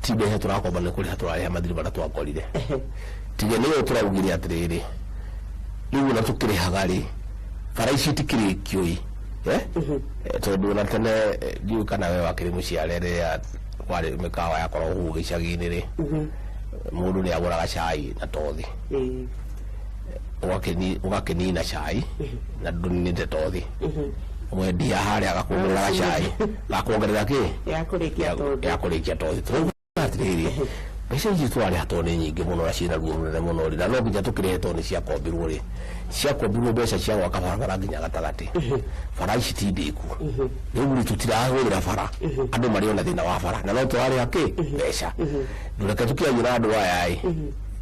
Ti mbeca tũrakomba, nĩ kũrĩha tũrarĩha mathirĩ marĩa twakorire. Tiga nĩyo tũraugire atĩrĩrĩ, rĩu ona tũkĩrĩhaga rĩ, bara ici itikĩrĩkio ĩ. Eh? Tondũ ona tene, ndiũĩ kana we wakĩrĩ mũciare rĩrĩa kwarĩ mĩkawa yakoragwo kũu gĩcagi-inĩ rĩ, mũndũ nĩ agũraga cai na tothi. Ũgakĩnina cai na ndũninĩte tothi, mwendia harĩa agakuongerera cai, gakuongerera kĩ? Ya kũrĩkia tondũ. Ya kũrĩkia tothi. Tũrauga atĩrĩrĩ, mbeca ici tũrarĩha tondũ nĩ nyingĩ mũno na ciĩna ruo rũnene mũno rĩ, na no nginya tũkĩrĩhe tondũ nĩ ciakombirwo rĩ, ciakombirwo mbeca cia gwaka barabara nginya gatagatĩ. Bara ici ti ndĩku rĩu rĩ, tũtirahũthĩra bara, andũ marĩ ona thĩna wa bara na no tũrarĩha kĩ mbeca. Reke tũkĩarie na andũ aya ĩ,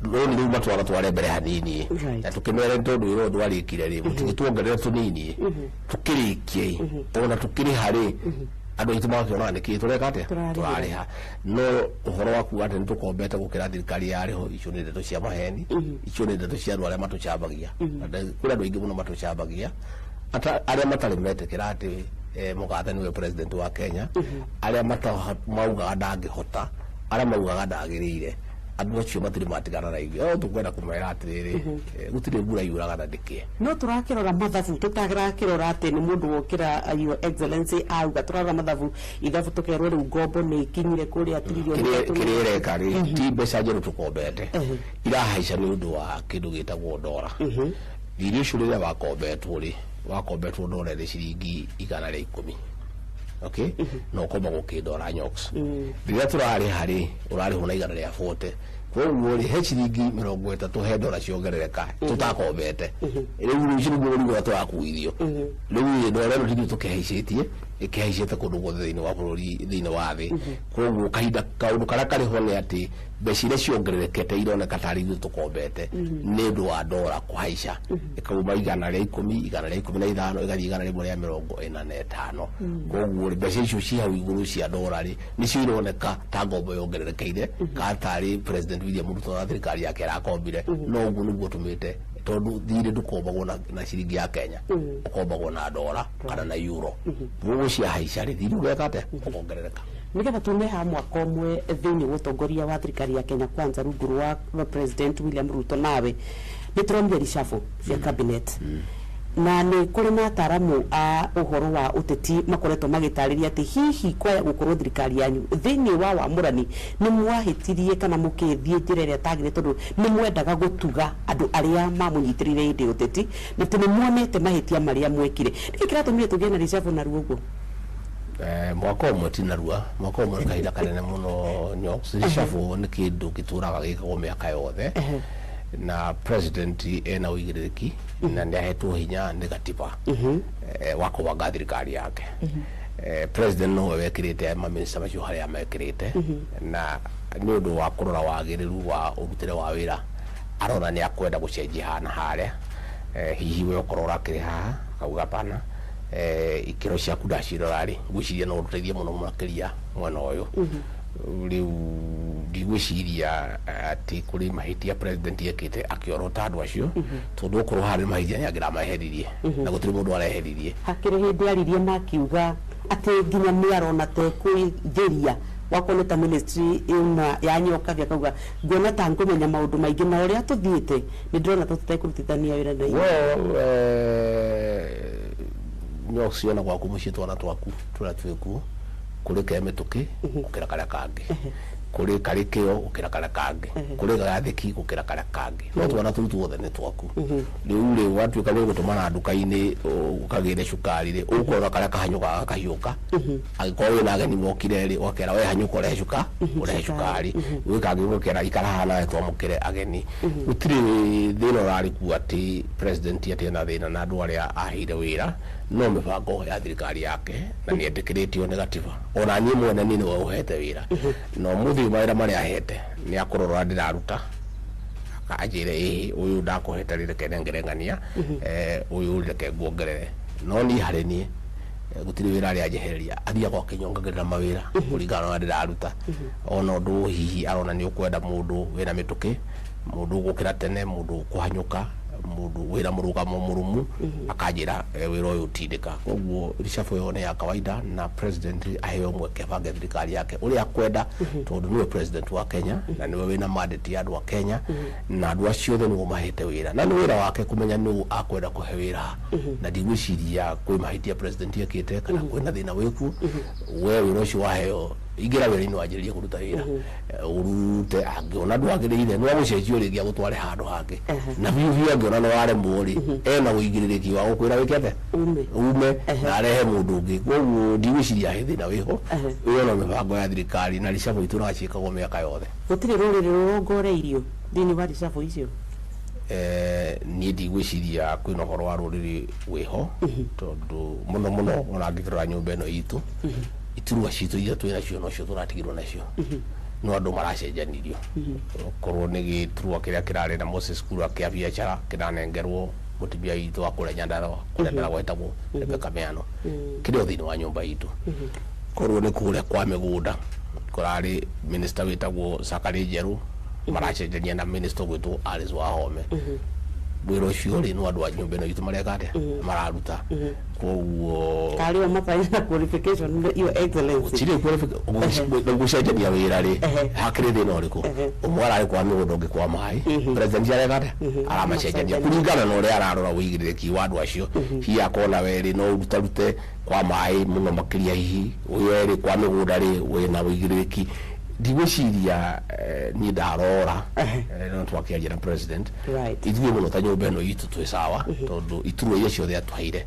rũni rĩu matwara tware mbere hanini. Na tũkĩmere tondũ wĩra ũyũ ndwarĩkire rĩ, mũtigĩtuongerere tũnini tũkĩrĩkie ĩ, ona tũkĩrĩha rĩ, andũ aitũ magakĩonaga nĩkĩ tũreka atĩa. Tũrarĩhĩra. Tũrarĩha. No ũhoro wa kuga atĩ nĩ tũkombete gũkĩra thirikari yarĩ ho, icio nĩ ndeto cia maheni, icio nĩ ndeto cia andũ arĩa matũcambagia. Na kũrĩ andũ aingĩ mũno matũcambagia. Arĩa matarĩ metĩkĩra atĩ mũgathe nĩwe president wa Kenya, arĩa maugaga ndangĩhota, arĩa maugaga ndagĩrĩire, andũ acio matirĩ matigana na ithuĩ. No tũkwenda kũmera atĩrĩrĩ, gũtirĩ mbura yuraga na ndĩkĩe. No tũrakĩrora mathabu, tũtarakĩrora atĩ nĩ mũndũ wokĩra, Your Excellency auga. Tũrarora mathabu, ithabu, tũkerwo rĩu ngombo nĩ ikinyire kũrĩa tririoni Kĩrĩa 3. Kĩrĩa ĩreka rĩ, ti mbeca njerũ tũkombete irahaica, nĩ ũndũ wa kĩndũ gĩtagwo ndora. Thirĩ ũcio rĩrĩa wakombetwo rĩ, wakombetwo ndora ĩrĩ ciringi 110, okay, na ũkombagwo kĩndora nyox. Rĩrĩa tũrarĩha rĩ, ũrarĩhwo na 140. Koguo rĩ, he ciringi 30 he ndora ciongerereka tũtakombete. Rĩu rĩ, ũcio nĩguo mũrigo ũrĩa tũrakuithio rĩu rĩ. Ndora ĩno tithuĩ tũkĩhaicĩtie, ĩkĩhaicĩte kũndũ guothe thĩinĩ wa bũrũri, thĩinĩ wa thĩ. Koguo kahinda kaũndũ karĩa karĩ ho nĩ atĩ mbeca iria ciongererekete ironeka tarĩ ithuĩ tũkombete nĩ ũndũ wa ndora kũhaica, ĩkauma 110, 115, ĩgathiĩ 145. Koguo rĩ, mbeca icio ci hau igũrũ cia ndora rĩ, nĩcio ironeka ta ngombo yongererekeire kana tarĩ President William Ruto na thirikari yake ĩrakombire. No ũguo nĩguo tũmĩte, tondũ thirĩ ndũkombagwo na ciringi ya Kenya, ũkombagwo na ndora kana na euro. Koguo ciahaica rĩ, thirĩ ũgeka atĩa? Ũkongerereka. Nigetha tume ha mwaka ũmwe thĩinĩ wa ũtongoria wa thirikari ya Kenya Kwanza rungu rwa President William Ruto, nawe nĩ tũronire reshuffle cia cabinet, na nĩ kũrĩ na ataramu a ũhoro wa ũteti makoretwo magĩtarĩria atĩ hihi kwaya gũkorwo thirikari yanyu thĩinĩ wa wamũrani nĩ mwahĩtirie kana mũkĩthiĩ njĩra ĩrĩa tagĩrĩire, tondũ nĩ mwendaga gũtuga andũ arĩa mamũnyitĩrĩire hĩndĩ ya ũteti, na atĩ nĩ muonete mahĩtia marĩa mwekire. Nĩkĩ kĩratũmire tũgĩe na reshuffle narua ũguo? Mwaka ũmwe ti narua, mwaka ũmwe nĩ kahinda kanene mũno. Nyox, reshuffle nĩ kĩndũ gĩtũraga gĩkagwo mĩaka yothe, na president ena ũigĩrĩrĩki na nĩ ahetwo hinya nĩ gatiba wa kũbanga thirikari yake. President nowe wekĩrĩte maminista macio harĩa mekĩrĩte, na nĩ ũndũ wa kũrora wagĩrĩru wa ũrutĩre wa wĩra, arona nĩ akwenda gũcenjia haha na harĩa. Hihi we ũkorwo ũrakĩrĩ haha akauga pana, ikĩro ciaku ndacirora rĩ, ngwĩciria no ũtũteithie mũno makĩria mwena ũyũ. Rĩu ndigwĩciria atĩ kũrĩ mahĩtia president ekĩte akĩorota andũ acio, tondũ okorwo harĩ mahĩtia nĩ angĩrameheririe, na gũtirĩ mũndũ areheririe. Hakĩrĩ hĩndĩ aririe na akiuga atĩ nginya nĩ arona ta ĩkwĩthĩria wakorwo nĩ ta ministry ĩna ya Nyokabi, akauga nguona ta ngũmenya maũndũ maingĩ, na ũrĩa tũthiĩte nĩ ndĩrona ta tũtekũrutithania wĩra na inyuĩ. Well, Nyox, ona gwaku mũciĩ twana twaku tũrĩa twĩkuo, kũrĩ ke mĩtũkĩ gũkĩra karĩa kangĩ, kũrĩ karĩ kĩo gũkĩra karĩa kangĩ, kũrĩ gathĩki gũkĩra karĩa kangĩ, no twana tũu tuothe nĩ twaku. Rĩu rĩ, watuĩka nĩ ũgũtũmana nduka-inĩ ũkagĩre cukari rĩ, ũkũrora karĩa kahanyũkaga gakahiũka. Angĩkorwo wĩna ageni mokire rĩ, ũgakera we hanyũka ũrehe ũrehe cukari, gwĩ kangĩ ũgakera ikara haha nawe twamũkĩre ageni. Gũtirĩ thĩna ũrarĩ kuo atĩ president atĩ ena thĩna na andũ arĩa aheire wĩra, no mĩbango ya thirikari yake, na nĩ etĩkĩrĩtio nĩ gatiba. Ona niĩ mwene niĩ nĩwe ũhete wĩra, na ũmũthĩ ũyũ mawĩra marĩa ahete nĩ akũrora ũrĩa ndĩraruta, anjĩre ĩhĩ, ũyũ ndakũhete rĩ, reke nengere ng'ania, ũyũ reke nguongerere. No niĩ harĩ niĩ, gũtirĩ wĩra arĩa anjehereria, athiaga akĩnyongagĩrĩra mawĩra kũringana na ũrĩa ndĩraruta. Ona ũndũ hihi arona nĩ ũkwenda mũndũ wĩna mĩtũkĩ, mũndũ ũgũkĩra tene, mũndũ ũkũhanyũka. mundu wira murugamo murumu akanjira wira uyu tindika. Koguo reshuffle yo ni ya kawaida na president aheo mweke bange thirikari yake uria akwenda, tondu niwe president wa Kenya na niwe wina mandate ya andu a Kenya na andu acio othe nĩguo mahete wira na ni wira wake kumenya nũ akwenda kuhe wira, na ndigwiciria kwi mahitia president ekite kana kwina thina wiku. We wira ucio waheo ingira wira-inĩ wanjĩrĩrie kũruta wĩra, ũrute, angĩona ndwagĩrĩire no agũcenjio rĩngĩ agũtware handũ hangĩ, na biũ biũ angĩona nĩ waremwo rĩ, ena ũigĩrĩrĩki wa gũkwĩra wĩke atĩa, ume na arehe mũndũ ũngĩ. Koguo ndigwĩciria he thĩna wĩho, ĩyo no mĩbango ya thirikari na reshuffle itũraga ciĩkagwo mĩaka yothe. Gũtirĩ rũrĩrĩ rũrongoreirio thĩinĩ wa reshuffle icio? Niĩ ndigwĩciria kwĩna ũhoro wa rũrĩrĩ wĩho, tondũ mũno mũno ona angĩkĩrora nyũmba ĩno itũ, iturwa citũ iria twĩ nacio nocio tũratigirwo nacio, no andũ maracenjanirio. Okorwo nĩ gĩturwa kĩrĩa kĩrarĩ na Moses Kura kĩa biacara kĩranengerwo mũtumia witũ wa kũrĩa Nyandarua, kũrĩa Ndaragwa etagwo Rebecca Miano, kĩrĩ o thĩinĩ wa nyũmba itũ. Korwo nĩ kũrĩa kwa mĩgũnda kũrarĩ minister wĩtagwo Sakari Njerũ, maracenjania na minister ũgwĩtwo Alice Wahome. Wĩra ũcio rĩ, no andũ a nyũmba ĩno itũ mareka atĩa, mararuta. Koguo karĩ o matarĩ na qualification, Your Excellency? Gũtirĩ gũcenjania wĩra rĩ, hakĩrĩ thĩna ũrĩkũ? Ũmwe ararĩ kwa mĩgũnda, ũngĩ kwa maĩ, president areka atĩa, aramacenjania kũringana na ũrĩa ararora ũigĩrĩrĩki wa andũ acio. Hihi akona werĩ no ũrutarute kwa maĩ mũno makĩria, hihi werĩ kwa mĩgũnda rĩ wĩna ũigĩrĩrĩki. Ndigwĩciria niĩ ndarora no twakĩaria na president, ithuĩ mũno ta nyũmba ĩno itũ twĩ sawa, tondũ iturwa iria ciothe atũheire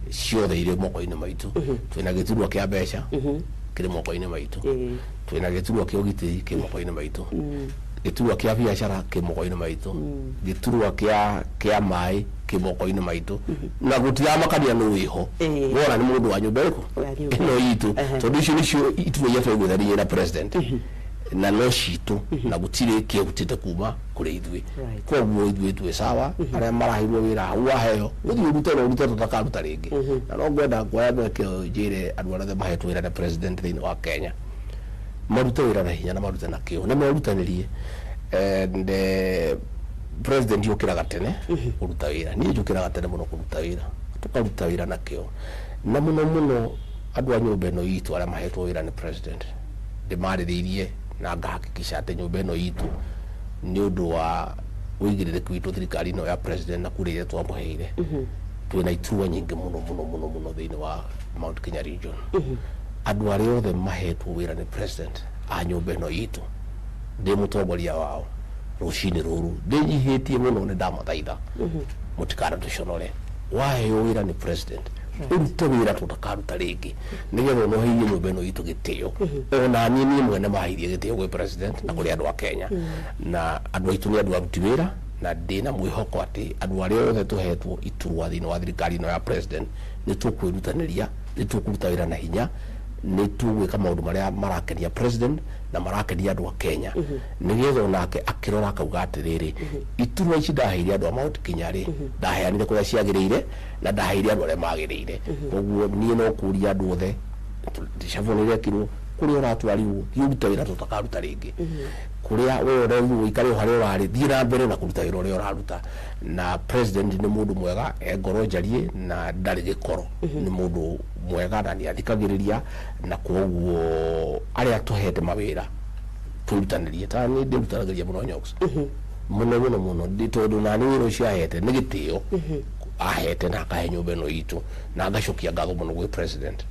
ciothe irĩ moko-inĩ maitũ. Twĩna gĩturwa kĩa mbeca kĩrĩ moko-inĩ maitũ, twĩna gĩturwa kĩa ũgitĩri kĩ moko-inĩ maitũ, gĩturwa kĩa biacara kĩ moko-inĩ maitũ, gĩturwa kĩa maĩ kĩ moko-inĩ maitũ, na gũtiramakania nũ wĩho, wona nĩ mũndũ wa nyũmba ĩrĩkũ ĩno itũ, tondũ icio nĩcio iturwa iria twaiguithanirie na president na no citũ, na gũtirĩ kĩhutĩte kuma kũrĩ ithuĩ. Koguo ithuĩ twĩ sawa. Arĩa maraheirwo wĩra hau waheo ũthiĩ ũrute na ũrute tũtakaruta rĩngĩ. Na no ngwenda kuoya mweke ũyũ njĩre andũ arĩa othe mahetwo wĩra na president thĩinĩ wa Kenya marute wĩra na hinya na marute na kĩo na merutanĩrie. And president yũkĩraga tene kũruta wĩra, niĩ njũkĩraga tene mũno kũruta wĩra, tũkaruta wĩra na kĩo, na mũno mũno andũ a nyũmba ĩno itũ arĩa mahetwo wĩra nĩ president ndĩmarĩrĩirie na ngahakikisha atĩ nyũmba ĩno itũ nĩ ũndũ wa ũigĩrĩrĩki witũ thirikari ĩno ya president na kura iria twamũheire, twĩna iturwa nyingĩ mũno mũno mũno mũno thĩinĩ wa Mount Kenya region. Andũ arĩa othe mahetwo wĩra nĩ president a nyũmba ĩno itũ, ndĩ mũtongoria wao, rũcinĩ rũrũ ndĩnyihĩtie mũno, nĩ ndamathaitha mũtikanatũconore. Waheo wĩra nĩ president ũrute wĩra tũtakaruta rĩngĩ, nĩgetha ũnoheirie nyũmba ĩno itũ gĩtĩo, ona niĩ niĩ mwene maheirie gĩtĩo gwĩ president na kũrĩ andũ a Kenya. Na andũ aitũ nĩ andũ aruti wĩra, na ndĩna mwĩhoko atĩ andũ arĩa othe tũhetwo iturwa thĩinĩ wa thirikari ĩno ya president nĩ tũkwĩrutanĩria, nĩ tũkũruta wĩra na hinya, nĩ tũgwĩka maũndũ marĩa marakenia president na marakenia andũ a Kenya, nĩgetha onake akĩrora akauga atĩrĩrĩ, iturwa ici ndaheire andũ a Mount Kenya rĩ, ndaheanire kũrĩa ciagĩrĩire na ndaheire andũ arĩa magĩrĩire. Koguo niĩ no kũria andũ othe, reshuffle nĩ ĩrekirwo, kũrĩa ũratwarirwo thiĩ ũrute wĩra tũtakaruta rĩngĩ, kũrĩa we ũrerirwo ũikare o harĩa ũrarĩ, thiĩ na mbere na kũruta wĩra ũrĩa ũraruta. Na president nĩ mũndũ mwega, e ngoro njariĩ na ndarĩ gĩkoro, nĩ mũndũ mwega na nĩ athikagĩrĩria, na koguo arĩa tũhete mawĩra twĩrutanĩrie. Ta nĩ ndĩrutanagĩria mũno Nyox, mũno mũno mũno, tondũ nani wĩra ũcio ahete nĩ gĩtĩo ahete na akahe nyũmba ĩno itũ, na ngacokia ngatho mũno gwĩ president.